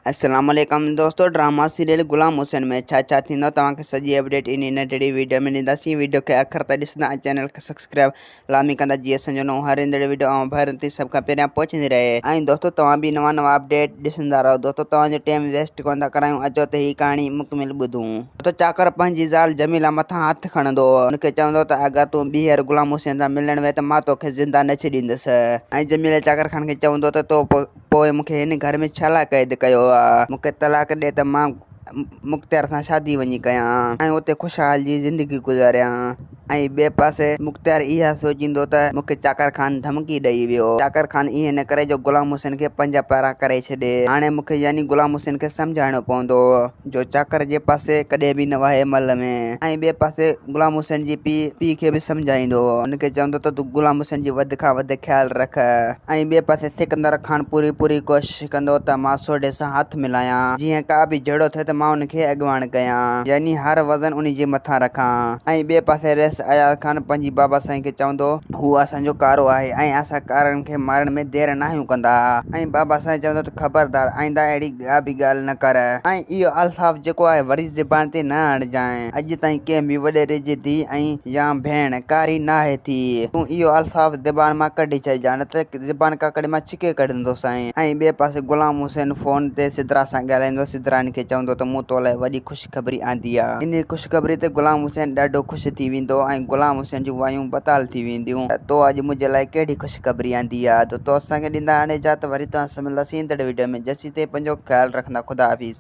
السلام عليڪم دوستو ڊراما سيريل غلام حسين ۾ ڇا ڇا ٿيندو توهان کي سڄي اپڊيٽ انهي ننڍڙي ويڊيو ۾ ڏينداسين ويڊيو کي آخر تائين ڏسندا ۽ چينل کي سبسڪرائب لازمي ڪندا جيئن اسان جو نئون هر ايندڙ ويڊيو اوهان ڀائرن تائين سڀ کان پهريان پهچندي رهي ۽ دوستو توهان به نوان نوان اپڊيٽ ڏسندا رهو دوستو توهان جو ٽيم ويسٽ ڪونه ٿا ڪرايون اچو ته هي ڪهاڻي مڪمل ٻڌون. ته چاڪر پنهنجي زال جميله مٿان هٿ کڻندو هن کي چوندو ته اگر تون ٻيهر غلام حسين سان ملڻ وئين ته مان توکي زنده نه ڇڏيندس ۽ جميله چاڪر خان کي چوندو ته تو پوء مون کي هن گهر ۾ ڇا لاء قيد ڪيو آ؟ مون کي طلاق ڏي ته مان مختيار سان شادي وڃي ڪيان ۽ اتي خوشحال جي زندگي گذاريان. ۽ ٻئي پاسي مختيار اها سوچيندو ته مون کي چاڪر خان ڌمڪي ڏئي ويو. چاڪر خان ائين نه ڪري جو غلام حسين کي پنهنجا پيرا ڪري ڇڏي. هاڻي مون کي يعني غلام حسين کي سمجهائڻو پوندو. جو چاڪر جي پاسي ڪڏهن به نه وهي مل ۾. ۽ ٻئي پاسي غلام حسين جي پيء پيء کي به سمجهائيندو هو. هن کي چوندو ته تون غلام حسين جي وڌ کان وڌ خيال رک. ۽ ٻئي پاسي سڪندر خان پوري پوري ڪوشش ڪندو ته مان سوڍي سان هٿ ملايان. جيئن ڪا به جهيڙو ٿئي ته مان ان کي اڳواڻ ڪيان. يعني هر وزن ان جي مٿان رکان. ۽ ٻئي پاسي رئيس اياز خان پنهنجي بابا سائين کي چوندو. هو اسان جو ڪارو آهي ۽ اسان ڪارن کي مارڻ ۾ دير ناهيون ڪندا. ۽ بابا سائين چوندو ته خبردار آئنده اهڙي ڪا به ڳالهه نه ڪر ۽ اهو الفاظ جيڪو آهي وري زبان تي نه آڻجانء. اڄ تائين ڪنهن به وڏيري جي ڌيء ۽ يا ڀيڻ ڪاري ناهي ٿي. تون اهو الفاظ زبان مان ڪڍي ڇڏجان نه ته زبان ڪاڪڙي مان ڇڪي ڪڍندوسانء. ۽ ٻئي پاسي غلام حسين فون تي سدرا سان ڳالهائيندو سدرا هن کي چوندو ته مون تو لاء وڏي خوش خبري آندي آ. انهيء خوشخبري تي غلام حسين ڏاڍو خوش ٿي ويندو ۽ غلام حسين جون وايون بتال ٿي وينديون ته تو اڄ منهنجي لاء ڪهڙي خوشخبري آندي آ. دوستو اسان کي ڏيندا هاڻي اجازت وري توهان سان ملنداسين ايندڙ وڊيو ۾ جيسين تائين پنهنجو خيال رکندا خدا حافظ.